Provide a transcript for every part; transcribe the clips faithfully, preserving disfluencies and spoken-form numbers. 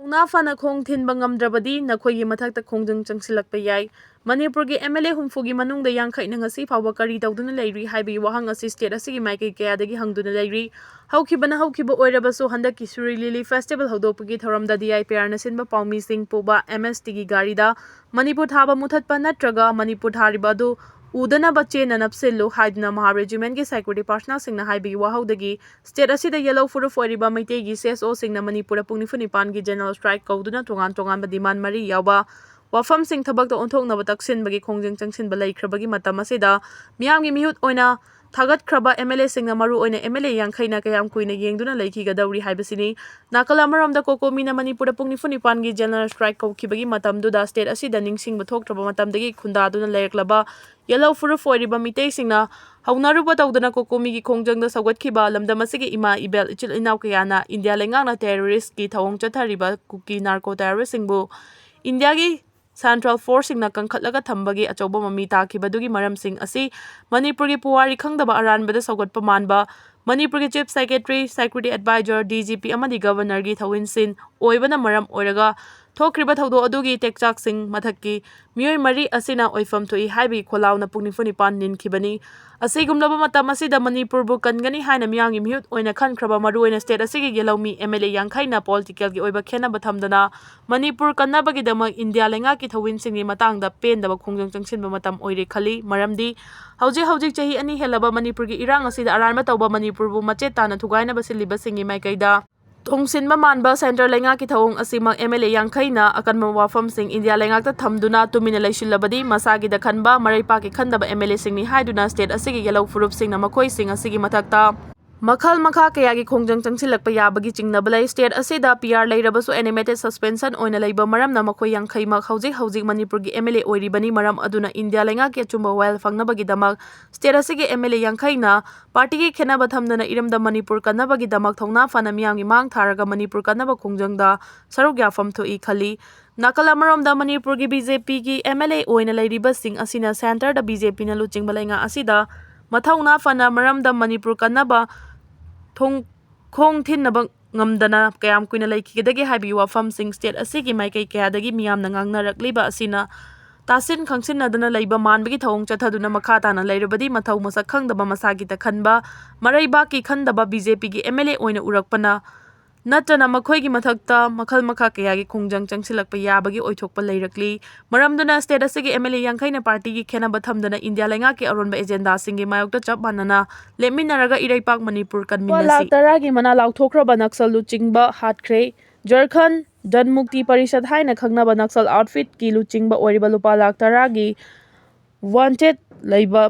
ꯊꯧꯅꯥ ꯐꯅ ꯈꯣꯡ ꯊꯤꯟꯕ ꯉꯝꯗ꯭ꯔꯕꯗꯤ ꯅꯈꯣꯏꯒꯤ ꯃꯊꯛꯇ ꯈꯣꯡꯖꯪ ꯆꯪꯁꯤꯜꯂꯛꯄ ꯌꯥꯏ꯫ ꯃꯅꯤꯄꯨꯔꯒꯤ ꯑꯦꯝ ꯑꯦꯜ ꯑꯦ ꯍꯨꯝꯐꯨꯒꯤ ꯃꯅꯨꯡꯗ ꯌꯥꯡꯈꯩꯅ ꯉꯁꯤ ꯐꯥꯎꯕ ꯀꯔꯤ ꯇꯧꯗꯨꯅ ꯂꯩꯔꯤ ꯍꯥꯏꯕꯒꯤ ꯋꯥꯍꯪ ꯑꯁꯤ ꯁ꯭ꯇꯦꯠ ꯑꯁꯤꯒꯤ ꯃꯥꯏꯀꯩ ꯀꯌꯥꯗꯒꯤ ꯍꯪꯗꯨꯅ ꯂꯩꯔꯤ꯫ ꯍꯧꯈꯤꯕꯅ ꯍꯧꯈꯤꯕ ꯑꯣꯏꯔꯕꯁꯨ ꯍꯟꯗꯛꯀꯤ ꯁꯤꯔꯨꯏ ꯂꯤꯂꯤ ꯐꯦꯁꯇꯤꯚꯦꯜ ꯍꯧꯗꯣꯛꯄꯒꯤ ꯊꯧꯔꯝꯗ ꯗꯤ ꯑꯥꯏ ꯄꯤ ꯑꯥꯔꯅ ꯁꯤꯟꯕ ꯄꯥꯎꯃꯤꯁꯤꯡ ꯄꯨꯕ ꯑꯦꯝ ꯑꯦꯁ ꯇꯤꯒꯤ ꯒꯥꯔꯤꯗ ꯃꯅꯤꯄꯨꯔ ꯊꯥꯕ ꯃꯨꯊꯠꯄ ꯅꯠꯇ꯭ꯔꯒ ꯃꯅꯤꯄꯨꯔ ꯊꯥꯔꯤꯕ ꯑꯗꯨ ꯎꯗꯅꯕ ꯆꯦꯅ ꯅꯞꯁꯤꯜꯂꯨ ꯍꯥꯏꯗꯨꯅ ꯃꯍꯥ ꯔꯦꯖꯤꯃꯦꯟꯒꯤ ꯁꯦꯀ꯭ꯌꯨꯔꯤꯇꯤ ꯄꯥꯔꯁꯅꯦꯜꯁꯤꯡꯅ ꯍꯥꯏꯕꯒꯤ ꯋꯥꯍꯧꯗꯒꯤ ꯁ꯭ꯇꯦꯠ ꯑꯁꯤꯗ ꯌꯦꯜꯍꯧ ꯐꯨꯔꯨꯞ ꯑꯣꯏꯔꯤꯕ ꯃꯩꯇꯩꯒꯤ ꯁꯤ ꯑꯦꯁ ꯑꯣꯁꯤꯡꯅ ꯃꯅꯤꯄꯨꯔꯗ ꯄꯨꯡ ꯅꯤꯐꯨ ꯅꯤꯄꯥꯟꯒꯤ ꯖꯦꯅꯔꯦꯜ ꯁ꯭ꯇ꯭ꯔꯥꯏꯛ ꯀꯧꯗꯨꯅ ꯇꯣꯉꯥꯟ ꯇꯣꯉꯥꯟꯕ ꯗꯤꯃꯥꯟ ꯃꯔꯤ ꯌꯥꯎꯕ ꯋꯥꯐꯝꯁꯤꯡ ꯊꯕꯛꯇ ꯑꯣꯟꯊꯣꯛꯅꯕ ꯇꯛꯁꯤꯟꯕꯒꯤ ꯈꯣꯡꯖꯪ ꯆꯪꯁꯤꯟꯕ ꯂꯩꯈ꯭ꯔꯕꯒꯤ ꯃꯇꯝ ꯑꯁꯤꯗ ꯃꯤꯌꯥꯝꯒꯤ ꯃꯤꯍꯨꯠ ꯑꯣꯏꯅ ꯊꯥꯒꯠꯈ꯭ꯔꯕ ꯑꯦꯝ ꯑꯦꯜ ꯑꯦꯁꯤꯡꯅ ꯃꯔꯨꯑꯣꯏꯅ ꯑꯦꯝ ꯑꯦꯜ ꯑꯦ ꯌꯥꯡꯈꯩꯅ ꯀꯌꯥꯝ ꯀꯨꯏꯅ ꯌꯦꯡꯗꯨꯅ ꯂꯩꯈꯤꯒꯗꯧꯔꯤ ꯍꯥꯏꯕꯁꯤꯅꯤ꯫ ꯅꯥꯀꯜ ꯑꯃꯔꯣꯝꯗ ꯀꯣꯀꯣꯃꯤꯅ ꯃꯅꯤꯄꯨꯔꯗ ꯄꯨꯡ ꯅꯤꯐꯨ ꯅꯤꯄꯥꯟꯒꯤ ꯖꯦꯅꯔꯦꯜ ꯁ꯭ꯇ꯭ꯔꯥꯏꯛ ꯀꯧꯈꯤꯕꯒꯤ ꯃꯇꯝꯗꯨꯗ ꯁ꯭ꯇꯦꯠ ꯑꯁꯤꯗ ꯅꯤꯡꯁꯤꯡꯕ ꯊꯣꯛꯇ꯭ꯔꯕ ꯃꯇꯝꯗꯒꯤ ꯈꯨꯟꯗꯥꯗꯨꯅ ꯂꯩꯔꯛꯂꯕ ꯌꯦꯜꯍꯧ ꯐꯨꯔꯨꯞ ꯑꯣꯏꯔꯤꯕ ꯃꯤꯇꯩꯁꯤꯡꯅ ꯍꯧꯅꯔꯨꯕ ꯇꯧꯗꯅ ꯀꯣꯀꯣꯃꯤꯒꯤ ꯈꯣꯡꯖꯪꯗ ꯁꯧꯒꯠꯈꯤꯕ ꯂꯝꯗꯝ ꯑꯁꯤꯒꯤ ꯏꯃꯥ ꯏꯕꯦꯜ ꯏꯆꯤꯜ ꯏꯅꯥꯎ ꯀꯌꯥꯅ ꯏꯟꯗꯤꯌꯥ ꯂꯩꯉꯥꯛꯅ ꯇꯦꯔꯣꯔꯤꯁ꯭ꯠꯀꯤ ꯊꯧꯑꯣꯡ ꯆꯠꯊꯔꯤꯕ ꯀꯨꯀꯤ ꯅꯥꯔꯀꯣ ꯇꯦꯔꯣꯔꯤꯁ꯭ꯠꯁꯤꯡꯕꯨ ꯏꯟꯗꯤꯌꯥꯒꯤ ꯁꯦꯟꯇ꯭ꯔꯦꯜ ꯐꯣꯔꯁꯁꯤꯡꯅ ꯀꯟꯈꯠꯂꯒ ꯊꯝꯕꯒꯤ ꯑꯆꯧꯕ ꯃꯃꯤ ꯇꯥꯈꯤꯕꯗꯨꯒꯤ ꯃꯔꯝꯁꯤꯡ ꯑꯁꯤ ꯃꯅꯤꯄꯨꯔꯒꯤ ꯄꯨꯋꯥꯔꯤ ꯈꯪꯗꯕ ꯑꯔꯥꯟꯕꯗ ꯁꯧꯒꯠꯄ ꯃꯥꯟꯕ ꯃꯅꯤꯄꯨꯔꯒꯤ chief secretary, security adviser, D G P ꯑꯃꯗꯤ ꯒꯕꯔꯅꯔꯒꯤ ꯊꯧꯑꯣꯏꯟꯁꯤꯟ ꯑꯣꯏꯕꯅ ꯃꯔꯝ ꯑꯣꯏꯔꯒ ꯊꯣꯛꯈ꯭ꯔꯤꯕ ꯊꯧꯗꯣꯛ ꯑꯗꯨꯒꯤ ꯇꯦꯛꯆꯥꯛꯁꯤꯡ ꯃꯊꯛꯀꯤ ꯃꯤꯑꯣꯏ ꯃꯔꯤ ꯑꯁꯤꯅ ꯑꯣꯏꯐꯝ ꯊꯣꯛꯏ ꯍꯥꯏꯕꯒꯤ ꯈꯣꯜꯂꯥꯎꯅ ꯄꯨꯡ ꯅꯤꯐꯨ ꯅꯤꯄꯥꯟ ꯅꯤꯟꯈꯤꯕꯅꯤ꯫ ꯑꯁꯤꯒꯨꯝꯂꯕ ꯃꯇꯝ ꯑꯁꯤꯗ ꯃꯅꯤꯄꯨꯔꯕꯨ ꯀꯟꯒꯅꯤ ꯍꯥꯏꯅ ꯃꯤꯌꯥꯝꯒꯤ ꯃꯤꯍꯨꯠ ꯑꯣꯏꯅ ꯈꯟꯈ꯭ꯔꯕ ꯃꯔꯨꯑꯣꯏꯅ ꯁ꯭ꯇꯦꯠ ꯑꯁꯤꯒꯤ ꯌꯦꯜꯍꯧꯃꯤ ꯑꯦꯝ ꯑꯦꯜ ꯑꯦ ꯌꯥꯡꯈꯩꯅ ꯄꯣꯂꯤꯇꯤꯀꯦꯜꯒꯤ ꯑꯣꯏꯕ ꯈꯦꯟꯅꯕ ꯊꯝꯗꯅ ꯃꯅꯤꯄꯨꯔ ꯀꯟꯅꯕꯒꯤꯗꯃꯛ ꯏꯟꯗꯤꯌꯥ ꯂꯩꯉꯥꯛꯀꯤ ꯊꯧꯑꯣꯏꯟꯁꯤꯡꯒꯤ ꯃꯇꯥꯡꯗ ꯄꯦꯟꯗꯕ ꯈꯣꯡꯖꯪ ꯆꯪꯁꯤꯟꯕ ꯃꯇꯝ ꯑꯣꯏꯔꯦ ꯈꯜꯂꯤ꯫ ꯃꯔꯝꯗꯤ ꯍꯧꯖꯤꯛ ꯍꯧꯖꯤꯛ ꯆꯍꯤ ꯑꯅꯤ ꯍꯦꯜꯂꯕ ꯃꯅꯤꯄꯨꯔꯒꯤ ꯏꯔꯥꯡ ꯑꯁꯤꯗ ꯑꯔꯥꯟꯕ ꯇꯧꯕ ꯃꯅꯤꯄꯨꯔꯕꯨ ꯃꯆꯦꯠ ꯇꯥꯅ ꯊꯨꯒꯥꯏꯅꯕ ꯁꯤꯜꯂꯤꯕꯁꯤꯡꯒꯤ ꯃꯥꯏꯀꯩꯗ ꯊꯣꯡꯁꯤꯟꯕ ꯃꯥꯟꯕ ꯁꯦꯟꯇ꯭ꯔꯦꯜ ꯂꯩꯉꯥꯛꯀꯤ ꯊꯧꯑꯣꯡ ꯑꯁꯤꯃꯛ ꯑꯦꯝ ꯑꯦꯜ ꯑꯦ ꯌꯥꯡꯈꯩꯅ ꯑꯀꯟꯕ ꯋꯥꯐꯝꯁꯤꯡ ꯏꯟꯗꯤꯌꯥ ꯂꯩꯉꯥꯛꯇ ꯊꯝꯗꯨꯅ ꯇꯨꯃꯤꯟꯅ ꯂꯩꯁꯤꯜꯂꯕꯗꯤ ꯃꯁꯥꯒꯤꯗ ꯈꯟꯕ ꯃꯔꯩ ꯄꯥꯛꯀꯦ ꯈꯟꯗꯕ ꯑꯦꯝ ꯑꯦꯜ ꯑꯦꯁꯤꯡꯅꯤ ꯍꯥꯏꯗꯨꯅ ꯁ꯭ꯇꯦꯠ ꯑꯁꯤꯒꯤ ꯌꯦꯜꯍꯧ ꯐꯨꯔꯨꯞꯁꯤꯡꯅ ꯃꯈꯣꯏꯁꯤꯡ ꯑꯁꯤꯒꯤ ꯃꯊꯛꯇ ꯃꯈꯜ ꯃꯈꯥ ꯀꯌꯥꯒꯤ ꯈꯣꯡꯖꯪ ꯆꯪꯁꯤꯜꯂꯛꯄ ꯌꯥꯕꯒꯤ ꯆꯤꯡꯅꯕ ꯂꯩ꯫ ꯁ꯭ꯇꯦꯠ ꯑꯁꯤꯗ ꯄꯤ ꯑꯥꯔ ꯂꯩꯔꯕꯁꯨ ꯑꯦꯅꯤꯃꯦꯇꯦꯗ ꯁꯁꯄꯦꯟꯁꯟ ꯑꯣꯏꯅ ꯂꯩꯕ ꯃꯔꯝꯅ ꯃꯈꯣꯏ ꯌꯥꯡꯈꯩꯃꯛ ꯍꯧꯖꯤꯛ ꯍꯧꯖꯤꯛ ꯃꯅꯤꯄꯨꯔꯒꯤ ꯑꯦꯝ ꯑꯦꯜ ꯑꯦ ꯑꯣꯏꯔꯤꯕꯅꯤ꯫ ꯃꯔꯝ ꯑꯗꯨꯅ ꯏꯟꯗꯤꯌꯥ ꯂꯩꯉꯥꯛꯀꯤ ꯑꯆꯨꯝꯕ ꯋꯥꯌꯦꯜ ꯐꯪꯅꯕꯒꯤꯗꯃꯛ ꯁ꯭ꯇꯦꯠ ꯑꯁꯤꯒꯤ ꯑꯦꯝ ꯑꯦꯜ ꯑꯦ ꯌꯥꯡꯈꯩꯅ ꯄꯥꯔꯇꯤꯒꯤ ꯈꯦꯟꯅꯕ ꯊꯝꯗꯅ ꯏꯔꯝꯗꯝ ꯃꯅꯤꯄꯨꯔ ꯀꯟꯅꯕꯒꯤꯗꯃꯛ ꯊꯧꯅꯥ ꯐꯅ ꯃꯤꯌꯥꯝꯒꯤ ꯃꯥꯡ ꯊꯥꯔꯒ ꯃꯅꯤꯄꯨꯔ ꯀꯟꯅꯕ ꯈꯣꯡꯖꯪꯗ ꯁꯔꯨꯛ ꯌꯥꯐꯝ ꯊꯣꯛꯏ ꯈꯜꯂꯤ꯫ ꯅꯥꯀꯜ ꯑꯃꯔꯣꯝꯗ ꯃꯅꯤꯄꯨꯔꯒꯤ ꯕꯤ ꯖꯦ ꯄꯤꯒꯤ ꯑꯦꯝ ꯑꯦꯜ ꯑꯦ ꯑꯣꯏꯅ ꯂꯩꯔꯤꯕꯁꯤꯡ ꯑꯁꯤꯅ ꯁꯦꯟꯇꯔꯗ ꯕꯤ ꯖꯦ ꯄꯤꯅ ꯂꯨꯆꯤꯡꯕ ꯂꯩꯉꯥꯛ ꯑꯁꯤꯗ ꯃꯊꯧꯅꯥ ꯐꯅ ꯃꯔꯝꯗ ꯃꯅꯤꯄꯨꯔ ꯀꯟꯅꯕ ꯊꯣꯡ-, ꯈꯣꯡ ꯊꯤꯟꯅꯕ ꯉꯝꯗꯅ ꯀꯌꯥꯝ ꯀꯨꯏꯅ ꯂꯩꯈꯤꯒꯗꯒꯦ ꯍꯥꯏꯕꯒꯤ ꯋꯥꯐꯝꯁꯤꯡ state ꯑꯁꯤꯒꯤ ꯃꯥꯏꯀꯩ ꯀꯌꯥꯗꯒꯤ ꯃꯤꯌꯥꯝꯅ ꯉꯥꯡꯅꯔꯛꯂꯤꯕ ꯑꯁꯤꯅ ꯇꯥꯁꯤꯟ ꯈꯪꯁꯤꯟꯅꯗꯅ ꯂꯩꯕ ꯃꯥꯟꯕꯒꯤ ꯊꯧꯑꯣꯡ ꯆꯠꯊꯗꯨꯅ ꯃꯈꯥ ꯇꯥꯅ ꯂꯩꯔꯕꯗꯤ ꯃꯊꯧ ꯃꯁꯛ ꯈꯪꯗꯕ ꯃꯁꯥꯒꯤ ꯇꯈꯟꯕ ꯃꯔꯩꯕꯥꯛꯀꯤ ꯈꯟꯗꯕ BJPꯒꯤ MLA ꯑꯣꯏꯅ ꯎꯔꯛꯄꯅ ꯅꯠꯇꯅ ꯃꯈꯣꯏꯒꯤ ꯃꯊꯛꯇ ꯃꯈꯜ ꯃꯈꯥ ꯀꯌꯥꯒꯤ ꯈꯣꯡꯖꯪ ꯆꯪꯁꯤꯜꯂꯛꯄ ꯌꯥꯕꯒꯤ ꯑꯣꯏꯊꯣꯛꯄ ꯂꯩꯔꯛꯂꯤ꯫ ꯃꯔꯝꯗꯨꯅ state ꯑꯁꯤꯒꯤ MLA ꯌꯥꯡꯈꯩꯅ partyꯒꯤ ꯈꯦꯟꯅꯕ ꯊꯝꯗꯅ ꯏꯟꯗꯤꯌꯥ ꯂꯩꯉꯥꯛꯀꯤ ꯑꯔꯣꯟꯕ agendaꯁꯤꯡꯒꯤ ꯃꯥꯌꯣꯛꯇ ꯆꯞ ꯃꯥꯟꯅꯅ ꯂꯦꯞꯃꯤꯟꯅꯔꯒ ꯏꯔꯩꯄꯥꯛ ꯃꯅꯤꯄꯨꯔ ꯂꯨꯄꯥ ꯀꯟꯃꯤꯟꯅꯁꯤ꯫ ꯂꯥꯈ ꯇꯔꯥꯒꯤ ꯃꯅꯥ ꯂꯥꯎꯊꯣꯛꯈ꯭ꯔꯕ ꯅꯛꯁꯜ ꯂꯨꯆꯤꯡꯕ ꯍꯥꯠꯈ꯭ꯔꯦ꯫ ꯖꯔꯈꯟ ꯖꯟ ꯃꯨꯛꯇꯤ ꯄꯔꯤꯁꯠ ꯍꯥꯏꯅ ꯈꯪꯅꯕ ꯅꯛꯁꯜ outfitꯀꯤ ꯂꯨꯆꯤꯡꯕ ꯑꯣꯏꯔꯤꯕ ꯂꯨꯄꯥ ꯂꯥꯈ ꯇꯔꯥꯒꯤ wanted ꯂꯩꯕ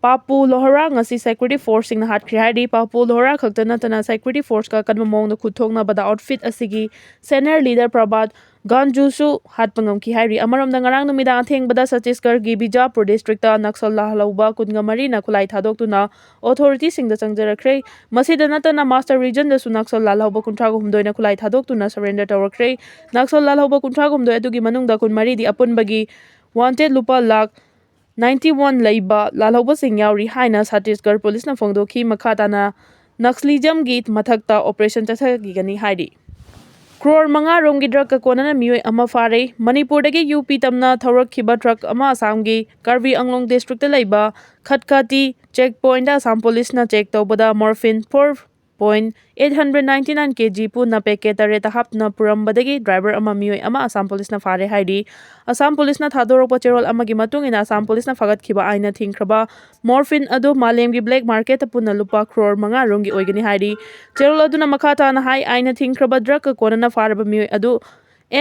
ꯄꯥꯄꯨ ꯂꯣꯍꯔꯥ ꯉꯁꯤ security forceꯁꯤꯡꯅ ꯍꯥꯠꯈ꯭ꯔꯦ ꯍꯥꯏꯔꯤ꯫ ꯄꯥꯄꯨ ꯂꯣꯍꯔꯥ ꯈꯛꯇ ꯅꯠꯇꯅ security forceꯀ ꯑꯀꯟꯕ ꯃꯑꯣꯡꯗ ꯈꯨꯠ ꯊꯣꯛꯅꯕꯗ outfit ꯑꯁꯤꯒꯤ senior leader ꯄ꯭ꯔꯚꯥꯠ ꯒꯥꯟꯖꯨꯁꯨ ꯍꯥꯠꯄ ꯉꯝꯈꯤ ꯍꯥꯏꯔꯤ꯫ ꯑꯃꯔꯣꯝꯗ ꯉꯔꯥꯡ ꯅꯨꯃꯤꯗꯥꯡ ꯑꯊꯦꯡꯕꯗ ꯆꯇꯤꯁꯒꯔꯒꯤ ꯕꯤꯖꯥꯄꯨꯔ districtꯇ ꯅꯛꯁꯜ ꯂꯥꯜꯍꯧꯕ ꯀꯨꯟꯒ ꯃꯔꯤꯅ ꯈꯨꯠꯂꯥꯏ ꯊꯥꯗꯣꯛꯇꯨꯅ authorityꯁꯤꯡꯗ ꯆꯪꯖꯔꯛꯈ꯭ꯔꯦ꯫ ꯃꯁꯤꯗ ꯅꯠꯇꯅ ꯃꯥꯁꯇꯔ regionꯗꯁꯨ ꯅꯛꯁꯜ ꯂꯥꯜꯍꯧꯕ ꯀꯨꯟꯊ꯭ꯔꯥꯒ ꯍꯨꯝꯗꯣꯏꯅ ꯈꯨꯠꯂꯥꯏ ꯊꯥꯗꯣꯛꯇꯨꯅ surrender ꯇꯧꯔꯛꯈ꯭ꯔꯦ꯫ ꯅꯛꯁꯜ ꯂꯥꯜꯍꯧꯕ ꯀꯨꯟꯊ꯭ꯔꯥꯒ ꯍꯨꯝꯗꯣꯏ ꯑꯗꯨꯒꯤ ꯃꯅꯨꯡꯗ ꯀꯨꯟꯃꯔꯤꯗꯤ ꯑꯄꯨꯟꯕꯒꯤ wanted ꯂꯨꯄꯥ ꯂꯥꯈ ninety one ꯂꯩꯕ ꯂꯥꯜꯍꯧꯕꯁꯤꯡ ꯌꯥꯎꯔꯤ ꯍꯥꯏꯅ ꯆꯇꯤꯁꯒꯔ ꯄꯨꯂꯤꯁꯅ ꯐꯣꯡꯗꯣꯛꯈꯤ꯫ ꯃꯈꯥ ꯇꯥꯅ ꯅꯛꯁꯂꯤꯖꯝꯒꯤ ꯃꯊꯛꯇ operation ꯆꯠꯊꯈꯤꯒꯅꯤ ꯍꯥꯏꯔꯤ꯫ ꯀ꯭ꯔꯣꯔ ꯃꯉꯥ ꯔꯣꯝꯒꯤ drugꯀ ꯀꯣꯟꯅꯅ ꯃꯤꯑꯣꯏ ꯑꯃ ꯐꯥꯔꯦ꯫ ꯃꯅꯤꯄꯨꯔꯗꯒꯤ ꯌꯨ ꯄꯤ ꯇꯝꯅ ꯊꯧꯔꯛꯈꯤꯕ truck ꯑꯃ ꯑꯁꯥꯝꯒꯤ ꯀꯥꯔꯕꯤ ꯑꯪꯂꯣꯡ districtꯇ ꯂꯩꯕ ꯈꯠꯈꯥꯇꯤ check pointꯇ ꯑꯁꯥꯝ ꯄꯨꯂꯤꯁꯅ check ꯇꯧꯕꯗ morphine four point eight hundred ninety nine K G ꯄꯨꯟꯅ packet ꯇꯔꯦꯠꯇ ꯍꯥꯞꯇꯨꯅ ꯄꯨꯔꯝꯕꯗꯒꯤ driver ꯑꯃ ꯃꯤꯑꯣꯏ ꯑꯃ ꯑꯁꯥꯝ ꯄꯨꯂꯤꯁꯅ ꯐꯥꯔꯦ ꯍꯥꯏꯔꯤ꯫ ꯑꯁꯥꯝ ꯄꯨꯂꯤꯁꯅ ꯊꯥꯗꯣꯔꯛꯄ ꯆꯦꯔꯣꯜ ꯑꯃꯒꯤ ꯃꯇꯨꯡ ꯏꯟꯅ ꯑꯁꯥꯝ ꯄꯨꯂꯤꯁꯅ ꯐꯥꯒꯠꯈꯤꯕ ꯑꯥꯏꯟꯅ ꯊꯤꯡꯈ꯭ꯔꯕ morphine ꯑꯗꯨ ꯃꯥꯂꯦꯝꯒꯤ black marketꯇ ꯄꯨꯟꯅ ꯂꯨꯄꯥ ꯀ꯭ꯔꯣꯔ ꯃꯉꯥ ꯔꯣꯝꯒꯤ ꯑꯣꯏꯒꯅꯤ ꯍꯥꯏꯔꯤ꯫ ꯆꯦꯔꯣꯜ ꯑꯗꯨꯅ ꯃꯈꯥ ꯇꯥꯅ ꯍꯥꯏ, ꯑꯥꯏꯟꯅ ꯊꯤꯡꯈ꯭ꯔꯕ drugꯀ ꯀꯣꯟꯅꯅ ꯐꯥꯔꯕ ꯃꯤꯑꯣꯏ ꯑꯗꯨ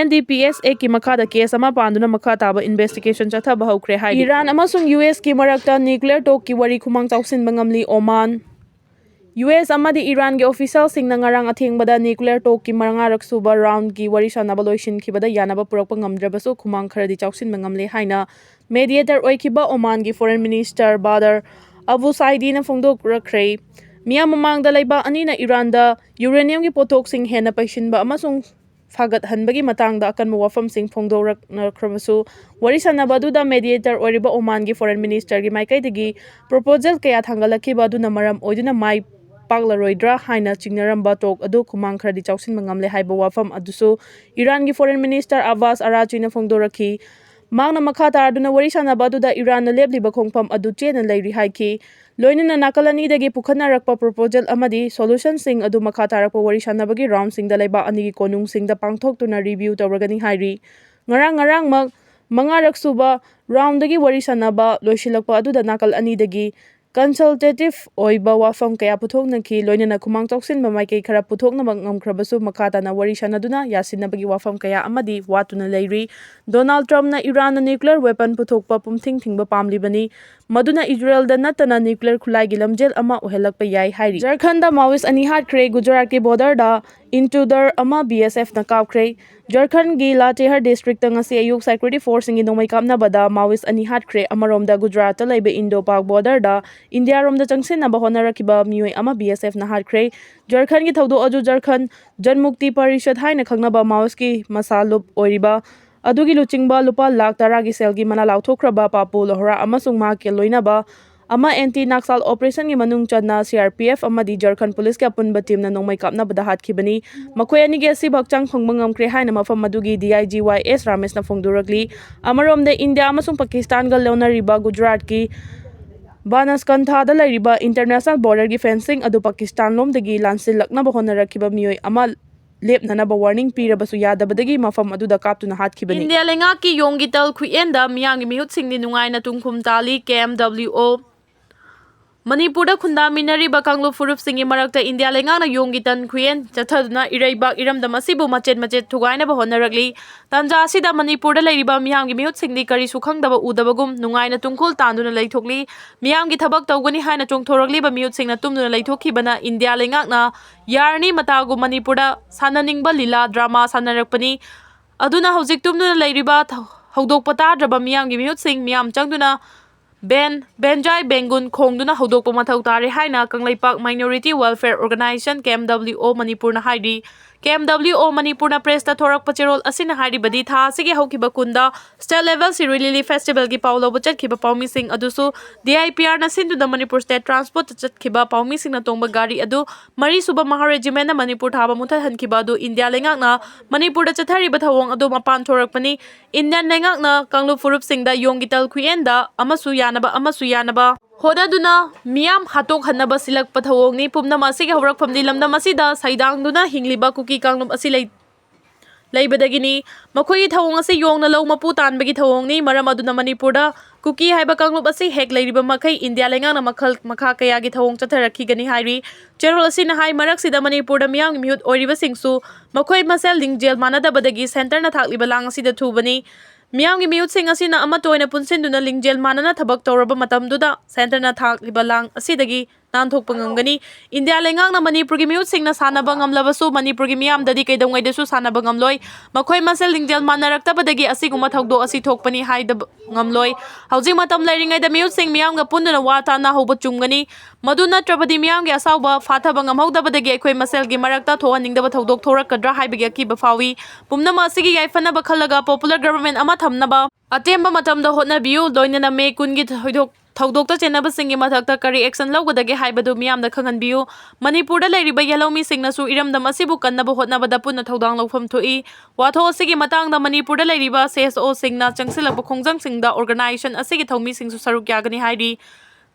N D P S Actꯀꯤ ꯃꯈꯥꯗ case ꯑꯃ ꯄꯥꯟꯗꯨꯅ ꯃꯈꯥ ꯇꯥꯕ investigation ꯆꯠꯊꯕ ꯍꯧꯈ꯭ꯔꯦ ꯍꯥꯏꯔꯤ꯫ ꯏꯔꯥꯟ ꯑꯃꯁꯨꯡ ꯌꯨ ꯑꯦꯁꯀꯤ ꯃꯔꯛꯇ nuclear talkꯀꯤ ꯋꯥꯔꯤ ꯈꯨꯃꯥꯡ ꯆꯥꯎꯁꯤꯟꯕ ꯉꯝꯂꯤ ꯑꯣꯃꯥꯟ꯫ ꯌꯨ ꯑꯦꯁ ꯑꯃꯗꯤ ꯏꯔꯥꯟꯒꯤ officialꯁꯤꯡꯅ ꯉꯔꯥꯡ ꯑꯊꯦꯡꯕꯗ nuclear talkꯀꯤ ꯃꯉꯥꯔꯛ ꯁꯨꯕ roundꯀꯤ ꯋꯥꯔꯤ ꯁꯥꯟꯅꯕ ꯂꯣꯏꯁꯤꯟꯈꯤꯕꯗ ꯌꯥꯅꯕ ꯄꯨꯔꯛꯄ ꯉꯝꯗ꯭ꯔꯕꯁꯨ ꯈꯨꯃꯥꯡ ꯈꯔꯗꯤ ꯆꯥꯎꯁꯤꯟꯕ ꯉꯝꯂꯦ ꯍꯥꯏꯅ mediator ꯑꯣꯏꯈꯤꯕ ꯑꯣꯃꯥꯟꯒꯤ foreign minister ꯕꯥꯗꯔ ꯑꯕꯨ ꯁꯥꯏꯗꯤꯅ ꯐꯣꯡꯗꯣꯔꯛꯈ꯭ꯔꯦ꯫ ꯃꯤꯌꯥꯝ ꯃꯃꯥꯡꯗ ꯂꯩꯕꯥꯛ ꯑꯅꯤꯅ ꯏꯔꯥꯟꯗ uraniumꯒꯤ ꯄꯣꯠꯊꯣꯛꯁꯤꯡ ꯍꯦꯟꯅ ꯄꯩꯁꯤꯟꯕ ꯑꯃꯁꯨꯡ ꯐꯥꯒꯠꯍꯟꯕꯒꯤ ꯃꯇꯥꯡꯗ ꯑꯀꯟꯕ ꯋꯥꯐꯝꯁꯤꯡ ꯐꯣꯡꯗꯣꯔꯛꯅꯈ꯭ꯔꯕꯁꯨ, ꯋꯥꯔꯤ ꯁꯥꯟꯅꯕ ꯑꯗꯨꯗ mediator ꯑꯣꯏꯔꯤꯕ ꯑꯣꯃꯥꯟꯒꯤ foreign ministerꯒꯤ ꯃꯥꯏꯀꯩꯗꯒꯤ proposal ꯀꯌꯥ ꯊꯥꯡꯒꯠꯂꯛꯈꯤꯕ ꯑꯗꯨꯅ ꯃꯔꯝ ꯑꯣꯏꯗꯨꯅ ꯃꯥꯏ ꯄꯥꯛꯂꯔꯣꯏꯗ꯭ꯔꯥ ꯍꯥꯏꯅ ꯆꯤꯡꯅꯔꯝꯕ ꯇꯣꯛ ꯑꯗꯨ ꯈꯨꯃꯥꯡ ꯈꯔꯗꯤ ꯆꯥꯎꯁꯤꯟꯕ ꯉꯝꯂꯦ ꯍꯥꯏꯕ ꯋꯥꯐꯝ ꯑꯗꯨꯁꯨ ꯏꯔꯥꯟꯒꯤ Foreign Minister Abbas Araghchina ꯐꯣꯡꯗꯣꯔꯛꯈꯤ꯫ ꯃꯍꯥꯛꯅ ꯃꯈꯥ ꯇꯥꯗꯨꯅ ꯋꯥꯔꯤ ꯁꯥꯟꯅꯕ ꯑꯗꯨꯗ ꯏꯔꯥꯟꯅ ꯂꯦꯞꯂꯤꯕ ꯈꯣꯡꯐꯝ ꯑꯗꯨ ꯆꯦꯠꯅ ꯂꯩꯔꯤ ꯍꯥꯏꯈꯤ꯫ ꯂꯣꯏꯅꯅ ꯅꯥꯀꯜ ꯑꯅꯤꯗꯒꯤ ꯄꯨꯈꯠꯅꯔꯛꯄ proposal ꯑꯃꯗꯤ solutionꯁꯤꯡ ꯑꯗꯨ ꯃꯈꯥ ꯇꯥꯔꯛꯄ ꯋꯥꯔꯤ ꯁꯥꯟꯅꯕꯒꯤ roundꯁꯤꯡꯗ ꯂꯩꯕꯥꯛ ꯑꯅꯤꯒꯤ ꯀꯣꯅꯨꯡꯁꯤꯡꯗ ꯄꯥꯡꯊꯣꯛꯇꯨꯅ review ꯇꯧꯔꯒꯅꯤ ꯍꯥꯏꯔꯤ꯫ ꯉꯔꯥꯡ ꯉꯔꯥꯡꯃꯛ ꯃꯉꯥꯔꯛ ꯁꯨꯕ roundꯗꯒꯤ ꯋꯥꯔꯤ ꯁꯥꯟꯅꯕ ꯂꯣꯏꯁꯤꯜꯂꯛꯄ ꯑꯗꯨꯗ ꯅꯥꯀꯜ ꯑꯅꯤꯗꯒꯤ consultative ꯑꯣꯏꯕ ꯋꯥꯐꯝ ꯀꯌꯥ ꯄꯨꯊꯣꯛꯅꯈꯤ, ꯂꯣꯏꯅꯅ ꯈꯨꯃꯥꯡ ꯆꯥꯎꯁꯤꯟꯕ ꯃꯥꯏꯀꯩ ꯈꯔ ꯄꯨꯊꯣꯛꯅꯕ ꯉꯝꯈ꯭ꯔꯕꯁꯨ, ꯃꯈꯥ ꯇꯥꯅ ꯋꯥꯔꯤ ꯁꯥꯟꯅꯗꯨꯅ ꯌꯥꯁꯤꯟꯅꯕꯒꯤ ꯋꯥꯐꯝ ꯀꯌꯥ ꯑꯃꯗꯤ ꯋꯥꯠꯇꯨꯅ ꯂꯩꯔꯤ꯫ ꯗꯣꯅꯥꯜꯗ ꯇ꯭ꯔꯝꯞꯅ ꯏꯔꯥꯟꯅ nuclear weapon ꯄꯨꯊꯣꯛꯄ ꯄꯨꯝꯊꯤꯡ ꯊꯤꯡꯕ ꯄꯥꯝꯂꯤꯕꯅꯤ, ꯃꯗꯨꯅ ꯏꯖꯔꯦꯜꯗ ꯅꯠꯇꯅ nuclear ꯈꯨꯠꯂꯥꯏꯒꯤ ꯂꯝꯖꯦꯜ ꯑꯃ ꯑꯣꯏꯍꯜꯂꯛꯄ ꯌꯥꯏ ꯍꯥꯏꯔꯤ꯫ ꯖꯔꯈꯟꯗꯗ Maoist ꯑꯅꯤ ꯍꯥꯠꯈ꯭ꯔꯦ꯫ ꯒꯨꯖꯔꯥꯠꯀꯤ borderꯗ intruder ꯑꯃ BSFꯅ ꯀꯥꯞꯈ꯭ꯔꯦ꯫ ꯖꯔꯈꯟꯒꯤ ꯂꯥꯇꯦꯍꯔ districtꯇ ꯉꯁꯤ ꯑꯌꯨꯛ security forceꯁꯤꯡꯒꯤ ꯅꯣꯡꯃꯩ ꯀꯥꯞꯅꯕꯗ Maoist ꯑꯅꯤ ꯍꯥꯠꯈ꯭ꯔꯦ꯫ ꯑꯃꯔꯣꯝꯗ, ꯒꯨꯖꯔꯥꯠꯇ ꯂꯩꯕ Indo-Pak borderꯗ ꯏꯟꯗꯤꯌꯥꯔꯣꯝꯗ ꯆꯪꯁꯤꯟꯅꯕ ꯍꯣꯠꯅꯔꯛꯈꯤꯕ ꯃꯤꯑꯣꯏ ꯑꯃ BSFꯅ ꯍꯥꯠꯈ꯭ꯔꯦ꯫ ꯖꯔꯈꯟꯒꯤ ꯊꯧꯗꯣꯛ ꯑꯗꯨ ꯖꯔꯈꯟ ꯖꯟꯃꯨꯛꯇꯤ ꯄꯔꯤꯁꯗ ꯍꯥꯏꯅ ꯈꯪꯅꯕ Maoistꯀꯤ ꯃꯁꯥ ꯂꯨꯞ ꯑꯣꯏꯔꯤꯕ ꯑꯗꯨꯒꯤ ꯂꯨꯆꯤꯡꯕ ꯂꯨꯄꯥ ꯂꯥꯈ ꯇꯔꯥꯒꯤ ꯁꯦꯜꯒꯤ ꯃꯅꯥ ꯂꯥꯎꯊꯣꯛꯈ꯭ꯔꯕ ꯄꯥꯄꯨ ꯂꯣꯍꯣꯔꯥ ꯑꯃꯁꯨꯡ ꯃꯍꯥꯛꯀꯤ ꯂꯣꯏꯅꯕ ꯑꯃ anti Naxal operationꯒꯤ ꯃꯅꯨꯡ ꯆꯟꯅ CRPF ꯑꯃꯗꯤ ꯖꯔꯈꯟ policeꯀꯤ ꯑꯄꯨꯟꯕ teamꯅ ꯅꯣꯡꯃꯩ ꯀꯥꯞꯅꯕꯗ ꯍꯥꯠꯈꯤꯕꯅꯤ꯫ ꯃꯈꯣꯏ ꯑꯅꯤꯒꯤ ꯑꯁꯤꯕ ꯍꯛꯆꯥꯡ ꯐꯪꯕ ꯉꯝꯈ꯭ꯔꯦ ꯍꯥꯏꯅ ꯃꯐꯝ ꯑꯗꯨꯒꯤ DIG Y S ꯔꯥꯃꯦꯁꯅ ꯐꯣꯡꯗꯣꯔꯛꯂꯤ꯫ ꯑꯃꯔꯣꯝꯗ, ꯏꯟꯗꯤꯌꯥ ꯑꯃꯁꯨꯡ ꯄꯥꯀꯤꯁꯇꯥꯟꯒ ꯂꯧꯅꯔꯤꯕ ꯒꯨꯖꯔꯥꯠꯀꯤ ꯕꯥꯅꯁꯀꯟꯊꯥꯗ ꯂꯩꯔꯤꯕ international borderꯒꯤ fencing ꯑꯗꯨ ꯄꯥꯀꯤꯁꯇꯥꯟ ꯂꯣꯝꯗꯒꯤ ꯂꯥꯟꯁꯤꯜꯂꯛꯅꯕ ꯍꯣꯠꯅꯔꯛꯈꯤꯕ ꯃꯤꯑꯣꯏ ꯑꯃ ꯂꯦꯞꯅꯅꯕ warning ꯄꯤꯔꯕꯁꯨ ꯌꯥꯗꯕꯗꯒꯤ ꯃꯐꯝ ꯑꯗꯨꯗ ꯀꯥꯞꯇꯨꯅ ꯍꯥꯠꯈꯤꯕꯅꯤ꯫ ꯏꯟꯗꯤꯌꯥ ꯂꯩꯉꯥꯛꯀꯤ ꯌꯣꯡꯒꯤ ꯇꯜ ꯈꯨꯌꯦꯟꯗ ꯃꯤꯌꯥꯝꯒꯤ ꯃꯤꯍꯨꯠꯁꯤꯡꯗꯤ ꯅꯨꯡꯉꯥꯏꯅ ꯇꯨꯡꯈꯨꯝ ꯇꯥꯜꯂꯤ꯫ KMWO꯫ ꯃꯅꯤꯄꯨꯔꯗ ꯈꯨꯟꯗꯥꯃꯤꯟꯅꯔꯤꯕ ꯀꯥꯡꯂꯨꯞ ꯐꯨꯔꯨꯞꯁꯤꯡꯒꯤ ꯃꯔꯛꯇ ꯏꯟꯗꯤꯌꯥ ꯂꯩꯉꯥꯛꯅ ꯌꯣꯡꯒꯤ ꯇꯟ ꯈꯨꯌꯦꯟ ꯆꯠꯊꯗꯨꯅ ꯏꯔꯩꯕꯥꯛ ꯏꯔꯝꯗꯝ ꯑꯁꯤꯕꯨ ꯃꯆꯦꯠ ꯃꯆꯦꯠ ꯊꯨꯒꯥꯏꯅꯕ ꯍꯣꯠꯅꯔꯛꯂꯤ꯫ ꯇꯥꯟꯖꯥ ꯑꯁꯤꯗ ꯃꯅꯤꯄꯨꯔꯗ ꯂꯩꯔꯤꯕ ꯃꯤꯌꯥꯝꯒꯤ ꯃꯤꯍꯨꯠꯁꯤꯡꯗꯤ ꯀꯔꯤꯁꯨ ꯈꯪꯗꯕ ꯎꯗꯕꯒꯨꯝ ꯅꯨꯡꯉꯥꯏꯅ ꯇꯨꯡꯈꯨꯜ ꯇꯥꯟꯗꯨꯅ ꯂꯩꯊꯣꯛꯂꯤ꯫ ꯃꯤꯌꯥꯝꯒꯤ ꯊꯕꯛ ꯇꯧꯒꯅꯤ ꯍꯥꯏꯅ ꯆꯣꯡꯊꯣꯔꯛꯂꯤꯕ ꯃꯤꯍꯨꯠꯁꯤꯡꯅ ꯇꯨꯝꯗꯨꯅ ꯂꯩꯊꯣꯛꯈꯤꯕꯅ ꯏꯟꯗꯤꯌꯥ ꯂꯩꯉꯥꯛꯅ ꯌꯥꯔꯅꯤ ꯃꯇꯥꯒꯨꯝ ꯃꯅꯤꯄꯨꯔꯗ ꯁꯥꯟꯅꯅꯤꯡꯕ ꯂꯤꯂꯥ drama ꯁꯥꯟꯅꯔꯛꯄꯅꯤ꯫ ꯑꯗꯨꯅ ꯍꯧꯖꯤꯛ ꯇꯨꯝꯗꯨꯅ ꯂꯩꯔꯤꯕ ꯊ-, ꯍꯧꯗꯣꯛꯄ ꯇꯥꯗ꯭ꯔꯕ ꯃꯤꯌꯥꯝꯒꯤ ꯃꯤꯍꯨꯠꯁꯤꯡ ꯃꯤꯌꯥꯝ ꯆꯪꯗꯨꯅ ꯕꯦꯟ, ꯕꯦꯟꯖꯥꯏ ꯕꯦꯡꯒꯨꯟ ꯈꯣꯡꯗꯨꯅ ꯍꯧꯗꯣꯛꯄ ꯃꯊꯧ ꯇꯥꯔꯦ ꯍꯥꯏꯅ Kangleipak Minority Welfare Organisation, KMWO, ꯃꯅꯤꯄꯨꯔꯅ ꯍꯥꯏꯔꯤ꯫ ꯀꯦ ꯑꯦꯝ ꯗꯕ꯭ꯂꯤꯎ ꯑꯣ ꯃꯅꯤꯄꯨꯔꯅ ꯄ꯭ꯔꯦꯁꯇ ꯊꯣꯔꯛꯄ ꯆꯦꯔꯣꯜ ꯑꯁꯤꯅ ꯍꯥꯏꯔꯤꯕꯗꯤ, ꯊꯥ ꯑꯁꯤꯒꯤ ꯍꯧꯈꯤꯕ ꯀꯨꯟꯗ ꯁ꯭ꯇꯦꯠ ꯂꯦꯚꯦꯜ ꯁꯤꯔꯨꯏ ꯂꯤꯂꯤ ꯐꯦꯁꯇꯤꯚꯦꯜꯒꯤ ꯄꯥꯎ ꯂꯧꯕ ꯆꯠꯈꯤꯕ ꯄꯥꯎꯃꯤꯁꯤꯡ ꯑꯗꯨꯁꯨ ꯗꯤ ꯑꯥꯏ ꯄꯤ ꯑꯥꯔꯅ ꯁꯤꯟꯗꯨꯅ ꯃꯅꯤꯄꯨꯔ ꯁ꯭ꯇꯦꯠ ꯇ꯭ꯔꯥꯟꯁꯄꯣꯔꯠꯇ ꯆꯠꯈꯤꯕ ꯄꯥꯎꯃꯤꯁꯤꯡꯅ ꯇꯣꯡꯕ ꯒꯥꯔꯤ ꯑꯗꯨ ꯃꯔꯤꯁꯨꯕ ꯃꯍꯥ ꯔꯦꯖꯤꯃꯦꯟꯅ ꯃꯅꯤꯄꯨꯔ ꯊꯥꯕ ꯃꯨꯊꯠꯍꯟꯈꯤꯕ ꯑꯗꯨ ꯏꯟꯗꯤꯌꯥ ꯂꯩꯉꯥꯛꯅ ꯃꯅꯤꯄꯨꯔꯗ ꯆꯠꯊꯔꯤꯕ ꯊꯧꯑꯣꯡ ꯑꯗꯨ ꯃꯄꯥꯟ ꯊꯣꯔꯛꯄꯅꯤ꯫ ꯏꯟꯗꯤꯌꯥꯟ ꯂꯩꯉꯥꯛꯅ ꯀꯥꯡꯂꯨꯞ ꯐꯨꯔꯨꯞꯁꯤꯡꯗ ꯌꯣꯡꯒꯤ ꯇꯜ ꯈꯨꯌꯦꯟꯗ ꯑꯃꯁꯨ ꯌꯥꯅꯕ, ꯑꯃꯁꯨ ꯌꯥꯅꯕ ꯍꯣꯠꯅꯗꯨꯅ ꯃꯤꯌꯥꯝ ꯍꯥꯠꯇꯣꯛꯍꯟꯅꯕ ꯁꯤꯜꯂꯛꯄ ꯊꯧꯑꯣꯡꯅꯤ꯫ ꯄꯨꯝꯅꯃꯛ ꯑꯁꯤꯒꯤ ꯍꯧꯔꯛꯐꯝꯗꯤ ꯂꯝꯗꯝ ꯑꯁꯤꯗ ꯁꯩꯗꯥꯡꯗꯨꯅ ꯍꯤꯡꯂꯤꯕ ꯀꯨꯀꯤ ꯀꯥꯡꯂꯨꯞ ꯑꯁꯤ ꯂꯩ-, ꯂꯩꯕꯗꯒꯤꯅꯤ꯫ ꯃꯈꯣꯏꯒꯤ ꯊꯧꯑꯣꯡ ꯑꯁꯤ ꯌꯣꯡꯅ ꯂꯧ ꯃꯄꯨ ꯇꯥꯟꯕꯒꯤ ꯊꯧꯑꯣꯡꯅꯤ꯫ ꯃꯔꯝ ꯑꯗꯨꯅ ꯃꯅꯤꯄꯨꯔꯗ ꯀꯨꯀꯤ ꯍꯥꯏꯕ ꯀꯥꯡꯂꯨꯞ ꯑꯁꯤ ꯍꯦꯛ ꯂꯩꯔꯤꯕ ꯃꯈꯩ ꯏꯟꯗꯤꯌꯥ ꯂꯩꯉꯥꯛꯅ ꯃꯈꯜ ꯃꯈꯥ ꯀꯌꯥꯒꯤ ꯊꯧꯑꯣꯡ ꯆꯠꯊꯔꯛꯈꯤꯒꯅꯤ ꯍꯥꯏꯔꯤ꯫ ꯆꯦꯔꯣꯜ ꯑꯁꯤꯅ ꯍꯥꯏ, ꯃꯔꯛꯁꯤꯗ ꯃꯅꯤꯄꯨꯔꯗ ꯃꯤꯌꯥꯝꯒꯤ ꯃꯤꯍꯨꯠ ꯑꯣꯏꯔꯤꯕꯁꯤꯡꯁꯨ ꯃꯈꯣꯏ ꯃꯁꯦꯜ ꯂꯤꯡꯖꯦꯜ ꯃꯥꯟꯅꯗꯕꯗꯒꯤ ꯁꯦꯟꯇꯔꯅ ꯊꯥꯛꯂꯤꯕ ꯂꯥꯡ ꯑꯁꯤꯗ ꯊꯨꯕꯅꯤ꯫ ꯃꯤꯌꯥꯝꯒꯤ ꯃꯤꯍꯨꯠꯁꯤꯡ ꯑꯁꯤꯅ ꯑꯃꯠꯇ ꯑꯣꯏꯅ ꯄꯨꯟꯁꯤꯟꯗꯨꯅ ꯂꯤꯡꯖꯦꯜ ꯃꯥꯟꯅꯅ ꯊꯕꯛ ꯇꯧꯔꯕ ꯃꯇꯝꯗꯨꯗ ꯁꯦꯟꯇꯔꯅ ꯊꯥꯛꯂꯤꯕ ꯂꯥꯡ ꯑꯁꯤꯗꯒꯤ ꯅꯥꯟꯊꯣꯛꯄ ꯉꯝꯒꯅꯤ꯫ ꯏꯟꯗꯤꯌꯥ ꯂꯩꯉꯥꯛꯅ ꯃꯅꯤꯄꯨꯔꯒꯤ ꯃꯤꯍꯨꯠꯁꯤꯡꯅ ꯁꯥꯟꯅꯕ ꯉꯝꯂꯕꯁꯨ ꯃꯅꯤꯄꯨꯔꯒꯤ ꯃꯤꯌꯥꯝꯗꯗꯤ ꯀꯩꯗꯧꯉꯩꯗꯁꯨ ꯁꯥꯟꯅꯕ ꯉꯝꯂꯣꯏ꯫ ꯃꯈꯣꯏ ꯃꯁꯦꯜ ꯂꯤꯡꯖꯦꯜ ꯃꯥꯟꯅꯔꯛꯇꯕꯗꯒꯤ ꯑꯁꯤꯒꯨꯝꯕ ꯊꯧꯗꯣꯛ ꯑꯁꯤ ꯊꯣꯛꯄꯅꯤ ꯍꯥꯏꯗꯕ ꯉꯝꯂꯣꯏ꯫ ꯍꯧꯖꯤꯛ ꯃꯇꯝ ꯂꯩꯔꯤꯉꯩꯗ ꯃꯤꯍꯨꯠꯁꯤꯡ ꯃꯤꯌꯥꯝꯒ ꯄꯨꯟꯗꯨꯅ ꯋꯥ ꯇꯥꯅꯍꯧꯕ ꯆꯨꯝꯒꯅꯤ꯫ ꯃꯗꯨ ꯅꯠꯇ꯭ꯔꯕꯗꯤ ꯃꯤꯌꯥꯝꯒꯤ ꯑꯁꯥꯎꯕ ꯐꯥꯊꯕ ꯉꯝꯍꯧꯗꯕꯗꯒꯤ ꯑꯩꯈꯣꯏ ꯃꯁꯦꯜꯒꯤ ꯃꯔꯛꯇ ꯊꯣꯛꯍꯟꯅꯤꯡꯗꯕ ꯊꯧꯗꯣꯛ ꯊꯣꯔꯛꯀꯗ꯭ꯔꯥ ꯍꯥꯏꯕꯒꯤ ꯑꯀꯤꯕ ꯐꯥꯎꯏ꯫ ꯄꯨꯝꯅꯃꯛ ꯑꯁꯤꯒꯤ ꯌꯥꯏꯐꯅꯕ ꯈꯜꯂꯒ ꯄꯣꯄꯨꯂꯔ ꯒꯚꯔꯟꯃꯦꯟ ꯑꯃ ꯊꯝꯅꯕ ꯑꯇꯦꯟꯕ ꯃꯇꯝꯗ ꯍꯣꯠꯅꯕꯤꯌꯨ꯫ ꯂꯣꯏꯅꯅ ꯃꯦ ꯀꯨꯟꯒꯤ ꯊꯣꯏꯗꯣꯛ-, ꯊꯧꯗꯣꯛꯇ ꯆꯦꯟꯅꯕꯁꯤꯡꯒꯤ ꯃꯊꯛꯇ ꯀꯔꯤ ꯑꯦꯛꯁꯟ ꯂꯧꯒꯗꯒꯦ ꯍꯥꯏꯕꯗꯨ ꯃꯤꯌꯥꯝꯗ ꯈꯪꯍꯟꯕꯤꯌꯨ꯫ ꯃꯅꯤꯄꯨꯔꯗ ꯂꯩꯔꯤꯕ ꯌꯦꯜꯍꯧꯃꯤꯁꯤꯡꯅꯁꯨ ꯏꯔꯝꯗꯝ ꯑꯁꯤꯕꯨ ꯀꯟꯅꯕ ꯍꯣꯠꯅꯕꯗ ꯄꯨꯟꯅ ꯊꯧꯗꯥꯡ ꯂꯧꯐꯝ ꯊꯣꯛꯏ꯫ ꯋꯥꯊꯣꯛ ꯑꯁꯤꯒꯤ ꯃꯇꯥꯡꯗ ꯃꯅꯤꯄꯨꯔꯗ ꯂꯩꯔꯤꯕ ꯁꯤ ꯑꯦꯁ ꯑꯣꯁꯤꯡꯅ ꯆꯪꯁꯤꯜꯂꯛꯄ ꯈꯣꯡꯖꯪꯁꯤꯡꯗ ꯑꯣꯔꯒꯅꯥꯏꯖꯦꯁꯟ ꯑꯁꯤꯒꯤ ꯊꯧꯃꯤꯁꯤꯡꯁꯨ ꯁꯔꯨꯛ ꯌꯥꯒꯅꯤ ꯍꯥꯏꯔꯤ꯫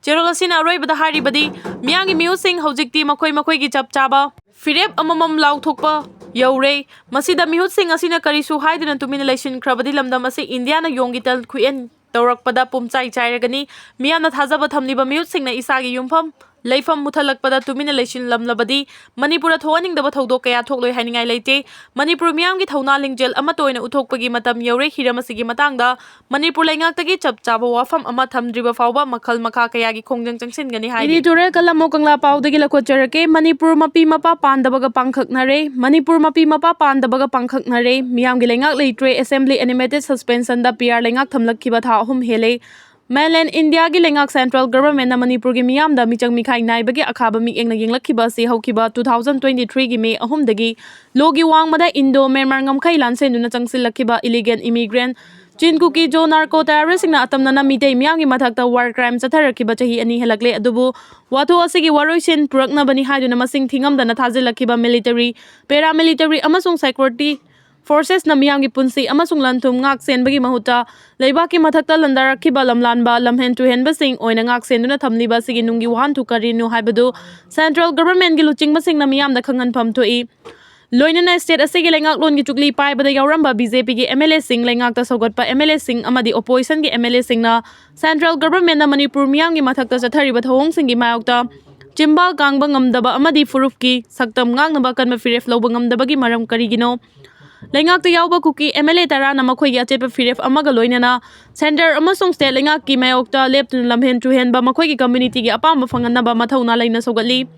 ꯆꯦꯔꯣꯜ ꯑꯁꯤꯅ ꯑꯔꯣꯏꯕꯗ ꯍꯥꯏꯔꯤꯕꯗꯤ, ꯃꯤꯌꯥꯝꯒꯤ ꯃꯤꯍꯨꯠꯁꯤꯡ ꯍꯧꯖꯤꯛꯇꯤ ꯃꯈꯣꯏ ꯃꯈꯣꯏꯒꯤ ꯆꯞ ꯆꯥꯕ ꯐꯤꯔꯦꯞ ꯑꯃꯃꯝ ꯂꯥꯎꯊꯣꯛꯄ ꯌꯧꯔꯦ꯫ ꯃꯁꯤꯗ ꯃꯤꯍꯨꯠꯁꯤꯡ ꯑꯁꯤꯅ ꯀꯔꯤꯁꯨ ꯍꯥꯏꯗꯨꯅ ꯇꯨꯃꯤꯟꯅ ꯂꯩꯁꯤꯟꯈ꯭ꯔꯕꯗꯤ ꯂꯝꯗꯝ ꯑꯁꯤ ꯏꯟꯗꯤꯌꯥꯅ ꯌꯣꯡꯒꯤ ꯇꯜ ꯈꯨꯌꯦꯟ ꯇꯧꯔꯛꯄꯗ ꯄꯨꯝꯆꯥꯏ ꯆꯥꯏꯔꯒꯅꯤ꯫ ꯃꯤꯌꯥꯝꯅ ꯊꯥꯖꯕ ꯊꯝꯂꯤꯕ ꯃꯤꯍꯨꯠꯁꯤꯡꯅ ꯏꯁꯥꯒꯤ ꯌꯨꯝꯐꯝ ꯂꯩꯐꯝ ꯃꯨꯊꯠꯂꯛꯄꯗ ꯇꯨꯃꯤꯟꯅ ꯂꯩꯁꯤꯜꯂꯝꯂꯕꯗꯤ ꯃꯅꯤꯄꯨꯔꯗ ꯊꯣꯛꯍꯟꯅꯤꯡꯗꯕ ꯊꯧꯗꯣꯛ ꯀꯌꯥ ꯊꯣꯛꯂꯣꯏ ꯍꯥꯏꯅꯤꯡꯉꯥꯏ ꯂꯩꯇꯦ꯫ ꯃꯅꯤꯄꯨꯔ ꯃꯤꯌꯥꯝꯒꯤ ꯊꯧꯅꯥ ꯂꯤꯡꯖꯦꯜ ꯑꯃꯠꯇ ꯑꯣꯏꯅ ꯎꯠꯊꯣꯛꯄꯒꯤ ꯃꯇꯝ ꯌꯧꯔꯦ꯫ ꯍꯤꯔꯝ ꯑꯁꯤꯒꯤ ꯃꯇꯥꯡꯗ ꯃꯅꯤꯄꯨꯔ ꯂꯩꯉꯥꯛꯇꯒꯤ ꯆꯞ ꯆꯥꯕ ꯋꯥꯐꯝ ꯑꯃ ꯊꯝꯗ꯭ꯔꯤꯕ ꯐꯥꯎꯕ ꯃꯈꯜ ꯃꯈꯥ ꯀꯌꯥꯒꯤ ꯈꯣꯡꯖꯪ ꯆꯪꯁꯤꯟꯒꯅꯤ ꯍꯥꯏꯔꯤ꯫ Editorial ꯀꯂꯝ ꯑꯣ ꯀꯪꯂꯥ ꯄꯥꯎꯗꯒꯤ ꯂꯧꯈꯠꯆꯔꯛꯀꯦ꯫ ꯃꯅꯤꯄꯨꯔ ꯃꯄꯤ ꯃꯄꯥ ꯄꯥꯟꯗꯕꯒ ꯄꯥꯡꯈꯛꯅꯔꯦ꯫ ꯃꯅꯤꯄꯨꯔ ꯃꯄꯤ ꯃꯄꯥ ꯄꯥꯟꯗꯕꯒ ꯄꯥꯡꯈꯛꯅꯔꯦ꯫ ꯃꯤꯌꯥꯝꯒꯤ ꯂꯩꯉꯥꯛ ꯂꯩꯇ꯭ꯔꯦ꯫ Assembly animated suspensionꯗ ꯄꯤ ꯑꯥꯔ ꯂꯩꯉꯥꯛ ꯊꯝꯂꯛꯈꯤꯕ ꯊꯥ ꯑꯍꯨꯝ ꯍꯦꯜꯂꯦ꯫ Mainland Indiaꯒꯤ ꯂꯩꯉꯥꯛ Central Governmentꯅ ꯃꯅꯤꯄꯨꯔꯒꯤ ꯃꯤꯌꯥꯝꯗ ꯃꯤꯆꯪ ꯃꯤꯈꯥꯏ ꯅꯥꯏꯕꯒꯤ ꯑꯈꯥꯕ ꯃꯤꯠꯌꯦꯡꯅ ꯌꯦꯡꯂꯛꯈꯤꯕ ꯑꯁꯤ ꯍꯧꯈꯤꯕ two thousand twenty-threeꯒꯤ May ꯑꯍꯨꯝꯗꯒꯤ ꯂꯣꯒꯤ ꯋꯥꯡꯃꯗ Indo Myanmar ꯉꯝꯈꯩ ꯂꯥꯟꯁꯦꯟꯗꯨꯅ ꯆꯪꯁꯤꯜꯂꯛꯈꯤꯕ illegal immigrant ꯆꯤꯟ ꯀꯨꯀꯤ ꯖꯣ narco terroristꯁꯤꯡꯅ ꯑꯇꯝꯅꯅ ꯃꯤꯇꯩ ꯃꯤꯌꯥꯝꯒꯤ ꯃꯊꯛꯇ war crime ꯆꯠꯊꯔꯛꯈꯤꯕ ꯆꯍꯤ ꯑꯅꯤ ꯍꯦꯜꯂꯛꯂꯦ꯫ ꯑꯗꯨꯕꯨ ꯋꯥꯊꯣꯛ ꯑꯁꯤꯒꯤ ꯋꯥꯔꯣꯏꯁꯤꯟ ꯄꯨꯔꯛꯅꯕꯅꯤ ꯍꯥꯏꯗꯨꯅ ꯃꯁꯤꯡ ꯊꯤꯉꯝꯗꯅ ꯊꯥꯖꯤꯜꯂꯛꯈꯤꯕ military, paramilitary ꯑꯃꯁꯨꯡ security forcesꯅ ꯃꯤꯌꯥꯝꯒꯤ ꯄꯨꯟꯁꯤ ꯑꯃꯁꯨꯡ ꯂꯟ ꯊꯨꯝ ꯉꯥꯛ ꯁꯦꯟꯕꯒꯤ ꯃꯍꯨꯠꯇ ꯂꯩꯕꯥꯛꯀꯤ ꯃꯊꯛꯇ ꯂꯟꯗꯥꯔꯛꯈꯤꯕ ꯂꯝꯂꯥꯟꯕ, ꯂꯝꯍꯦꯟ ꯇꯨꯍꯦꯟꯕꯁꯤꯡ ꯑꯣꯏꯅ ꯉꯥꯛ ꯁꯦꯟꯗꯨꯅ ꯊꯝꯂꯤꯕ ꯑꯁꯤꯒꯤ ꯅꯨꯡꯒꯤ ꯋꯥꯍꯟꯊꯣꯛ ꯀꯔꯤꯅꯣ ꯍꯥꯏꯕꯗꯨ Central Governmentꯀꯤ ꯂꯨꯆꯤꯡꯕꯁꯤꯡꯅ ꯃꯤꯌꯥꯝꯗ ꯈꯪꯍꯟꯐꯝ ꯊꯣꯛꯏ꯫ ꯂꯣꯏꯅꯅ state ꯑꯁꯤꯒꯤ ꯂꯩꯉꯥꯛꯂꯣꯟꯒꯤ ꯆꯨꯛꯂꯤ ꯄꯥꯏꯕꯗ ꯌꯥꯎꯔꯝꯕ BJPꯒꯤ MLAꯁꯤꯡ, ꯂꯩꯉꯥꯛꯇ ꯁꯧꯒꯠꯄ MLAꯁꯤꯡ ꯑꯃꯗꯤ oppositionꯒꯤ MLAꯁꯤꯡꯅ Central Governmentꯅ ꯃꯅꯤꯄꯨꯔ ꯃꯤꯌꯥꯝꯒꯤ ꯃꯊꯛꯇ ꯆꯠꯊꯔꯤꯕ ꯊꯧꯑꯣꯡꯁꯤꯡꯒꯤ ꯃꯥꯌꯣꯛꯇ ꯆꯤꯝꯕꯥꯜ ꯀꯥꯡꯕ ꯉꯝꯗꯕ ꯑꯃꯗꯤ ꯐꯨꯔꯨꯞꯀꯤ ꯁꯛꯇꯝ ꯉꯥꯛꯅꯕ ꯑꯀꯟꯕ ꯐꯤꯔꯦꯞ ꯂꯧꯕ ꯉꯝꯗꯕꯒꯤ ꯃꯔꯝ ꯀꯔꯤꯒꯤꯅꯣ? ꯂꯩꯉꯥꯛꯇ ꯌꯥꯎꯕ ꯀꯨꯀꯤ MLA ꯇꯔꯥꯅ ꯃꯈꯣꯏꯒꯤ ꯑꯆꯦꯠꯄ ꯐꯤꯔꯦꯞ ꯑꯃꯒ ꯂꯣꯏꯅꯅ Centre ꯑꯃꯁꯨꯡ state ꯂꯩꯉꯥꯛꯀꯤ ꯃꯥꯌꯣꯛꯇ ꯂꯦꯞꯇꯨꯅ ꯂꯝꯍꯦꯟ ꯇꯨꯍꯦꯟꯕ ꯃꯈꯣꯏꯒꯤ communityꯒꯤ ꯑꯄꯥꯝꯕ ꯐꯪꯍꯟꯅꯕ ꯃꯊꯧꯅꯥ ꯂꯩꯅ ꯁꯧꯒꯠꯂꯤ꯫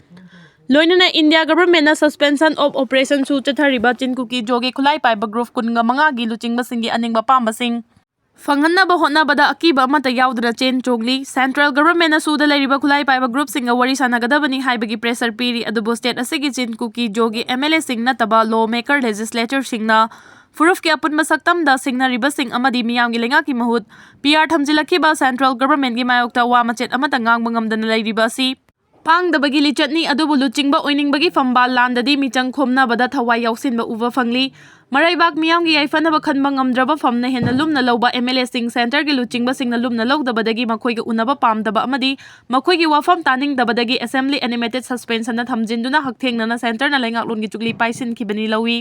ꯂꯣꯏꯅꯅ India Governmentꯅ suspension of operationꯁꯨ ꯆꯠꯊꯔꯤꯕ ꯆꯤꯟ ꯀꯨꯀꯤ ꯖꯣꯒꯤ ꯈꯨꯠꯂꯥꯏ ꯄꯥꯏꯕ group ꯀꯨꯟꯒ ꯃꯉꯥꯒꯤ ꯂꯨꯆꯤꯡꯕꯁꯤꯡꯒꯤ ꯑꯅꯤꯡꯕ ꯑꯄꯥꯝꯕꯁꯤꯡ ꯐꯪꯍꯟꯅꯕ ꯍꯣꯠꯅꯕꯗ ꯑꯀꯤꯕ ꯑꯃꯠꯇ ꯌꯥꯎꯗꯅ ꯆꯦꯟ ꯆꯣꯡꯂꯤ꯫ Central Governmentꯅ ꯁꯨꯗ ꯂꯩꯔꯤꯕ ꯈꯨꯠꯂꯥꯏ ꯄꯥꯏꯕ groupꯁꯤꯡꯒ ꯋꯥꯔꯤ ꯁꯥꯟꯅꯒꯗꯕꯅꯤ ꯍꯥꯏꯕꯒꯤ pressure ꯄꯤꯔꯤ꯫ ꯑꯗꯨꯕꯨ state ꯑꯁꯤꯒꯤ ꯆꯤꯟ ꯀꯨꯀꯤ ꯖꯣꯒꯤ MLAꯁꯤꯡ ꯅꯠꯇꯕ law maker legislatureꯁꯤꯡꯅ ꯐꯨꯔꯨꯞꯀꯤ ꯑꯄꯨꯟꯕ ꯁꯛꯇꯝꯗ ꯁꯤꯡꯅꯔꯤꯕꯁꯤꯡ ꯑꯃꯗꯤ ꯃꯤꯌꯥꯝꯒꯤ ꯂꯩꯉꯥꯛꯀꯤ ꯃꯍꯨꯠ PR ꯊꯝꯖꯤꯜꯂꯛꯈꯤꯕ Central Governmentꯀꯤ ꯃꯥꯌꯣꯛꯇ ꯋꯥ ꯃꯆꯦꯠ ꯑꯃꯠꯇ ꯉꯥꯡꯕ ꯉꯝꯗꯅ ꯂꯩꯔꯤꯕ ꯑꯁꯤ ꯐꯥꯡꯗꯕꯒꯤ ꯂꯤꯆꯠꯅꯤ꯫ ꯑꯗꯨꯕꯨ ꯂꯨꯆꯤꯡꯕ ꯑꯣꯏꯅꯤꯡꯕꯒꯤ ꯐꯝꯕꯥꯜ ꯂꯥꯟꯗꯗꯤ ꯃꯤꯆꯪ ꯈꯣꯝꯅꯕꯗ ꯊꯋꯥꯏ ꯌꯥꯎꯁꯤꯟꯕ ꯎꯕ ꯐꯪꯂꯤ꯫ ꯃꯔꯩꯕꯥꯛ ꯃꯤꯌꯥꯝꯒꯤ ꯌꯥꯏꯐꯅꯕ ꯈꯟꯕ ꯉꯝꯗ꯭ꯔꯕ ꯐꯝꯅ ꯍꯦꯟꯅ ꯂꯨꯝꯅ ꯂꯧꯕ MLAꯁꯤꯡ Centreꯒꯤ ꯂꯨꯆꯤꯡꯕꯁꯤꯡꯅ ꯂꯨꯝꯅ ꯂꯧꯗꯕꯗꯒꯤ ꯃꯈꯣꯏꯒꯤ ꯎꯅꯕ ꯄꯥꯝꯗꯕ ꯑꯃꯗꯤ ꯃꯈꯣꯏꯒꯤ ꯋꯥꯐꯝ ꯇꯥꯅꯤꯡꯗꯕꯗꯒꯤ assembly animated suspensionꯗ ꯊꯝꯖꯤꯟꯗꯨꯅ ꯍꯛꯊꯦꯡꯅꯅ Centreꯅ ꯂꯩꯉꯥꯛꯂꯣꯟꯒꯤ ꯆꯨꯛꯂꯤ ꯄꯥꯏꯁꯤꯟꯈꯤꯕꯅꯤ ꯂꯧꯏ꯫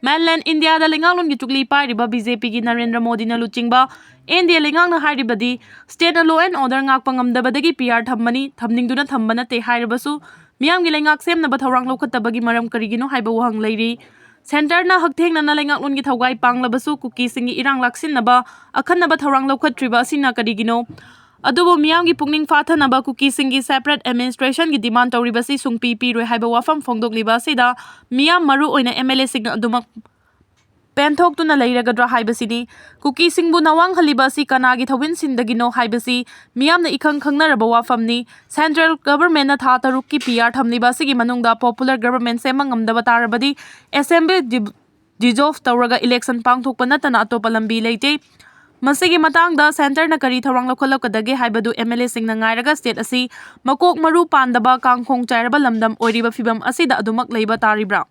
Mainland Indiaꯗ ꯂꯩꯉꯥꯛꯂꯣꯟꯒꯤ ꯆꯨꯛꯂꯤ ꯄꯥꯏꯔꯤꯕ BJPꯒꯤ ꯅꯔꯦꯟꯗ꯭ꯔ ꯃꯣꯗꯤꯅ ꯂꯨꯆꯤꯡꯕ NDA ꯂꯩꯉꯥꯛꯅ ꯍꯥꯏꯔꯤꯕꯗꯤ stateꯅ law and order ꯉꯥꯛꯄ ꯉꯝꯗꯕꯗꯒꯤ PR ꯊꯝꯕꯅꯤ, ꯊꯝꯅꯤꯡꯗꯨꯅ ꯊꯝꯕ ꯅꯠꯇꯦ ꯍꯥꯏꯔꯕꯁꯨ ꯃꯤꯌꯥꯝꯒꯤ ꯂꯩꯉꯥꯛ ꯁꯦꯝꯅꯕ ꯊꯧꯔꯥꯡ ꯂꯧꯈꯠꯇꯕꯒꯤ ꯃꯔꯝ ꯀꯔꯤꯒꯤꯅꯣ ꯍꯥꯏꯕ ꯋꯥꯍꯪ ꯂꯩꯔꯤ꯫ Centreꯅ ꯍꯛꯊꯦꯡꯅꯅ ꯂꯩꯉꯥꯛꯂꯣꯟꯒꯤ ꯊꯧꯒꯥꯏ ꯄꯥꯡꯂꯕꯁꯨ ꯀꯨꯀꯤꯁꯤꯡꯒꯤ ꯏꯔꯥꯡ ꯂꯥꯛꯁꯤꯟꯅꯕ ꯑꯈꯟꯅꯕ ꯊꯧꯔꯥꯡ ꯂꯧꯈꯠꯇ꯭ꯔꯤꯕ ꯑꯁꯤꯅ ꯀꯔꯤꯒꯤꯅꯣ? ꯑꯗꯨꯕꯨ ꯃꯤꯌꯥꯝꯒꯤ ꯄꯨꯛꯅꯤꯡ ꯐꯥꯊꯅꯕ ꯀꯨꯀꯤꯁꯤꯡꯒꯤ separate administrationꯒꯤ demand ꯇꯧꯔꯤꯕꯁꯤ ꯁꯨꯡꯄꯤ ꯄꯤꯔꯣꯏ ꯍꯥꯏꯕ ꯋꯥꯐꯝ ꯐꯣꯡꯗꯣꯛꯂꯤꯕ ꯑꯁꯤꯗ ꯃꯤꯌꯥꯝ, ꯃꯔꯨ ꯑꯣꯏꯅ MLAꯁꯤꯡꯅ ꯑꯗꯨꯃꯛ ꯄꯦꯟꯊꯣꯛꯇꯨꯅ ꯂꯩꯔꯒꯗ꯭ꯔꯥ ꯍꯥꯏꯕꯁꯤꯅꯤ꯫ ꯀꯨꯀꯤꯁꯤꯡꯕꯨ ꯅꯋꯥꯡꯍꯜꯂꯤꯕ ꯑꯁꯤ ꯀꯅꯥꯒꯤ ꯊꯧꯁꯤꯟꯗꯒꯤꯅꯣ ꯍꯥꯏꯕꯁꯤ ꯃꯤꯌꯥꯝꯅ ꯏꯈꯪ ꯈꯪꯅꯔꯕ ꯋꯥꯐꯝꯅꯤ꯫ Central Government ꯅ ꯊꯥ ꯇꯔꯨꯛꯀꯤ P R ꯊꯝꯂꯤꯕ ꯑꯁꯤꯒꯤ ꯃꯅꯨꯡꯗ popular government ꯁꯦꯝꯕ ꯉꯝꯗꯕ ꯇꯥꯔꯕꯗꯤ assembly dissolve ꯇꯧꯔꯒ election ꯄꯥꯡꯊꯣꯛꯄ ꯅꯠꯇꯅ ꯑꯇꯣꯞꯄ ꯂꯝꯕꯤ ꯂꯩꯇꯦ꯫ ꯃꯁꯤꯒꯤ ꯃꯇꯥꯡꯗ centre ꯅ ꯀꯔꯤ ꯊꯧꯔꯥꯡ ꯂꯧꯈꯠꯂꯛꯀꯗꯒꯦ ꯍꯥꯏꯕꯗꯨ M L A ꯁꯤꯡꯅ ꯉꯥꯏꯔꯒ state ꯑꯁꯤ ꯃꯀꯣꯛ ꯃꯔꯨ ꯄꯥꯟꯗꯕ, ꯀꯥꯡꯈꯣꯡ ꯆꯥꯏꯔꯕ ꯂꯝꯗꯝ ꯑꯣꯏꯔꯤꯕ ꯐꯤꯚꯝ ꯑꯁꯤꯗ ꯑꯗꯨꯃꯛ ꯂꯩꯕ ꯇꯥꯔꯤꯕ꯭ꯔꯥ?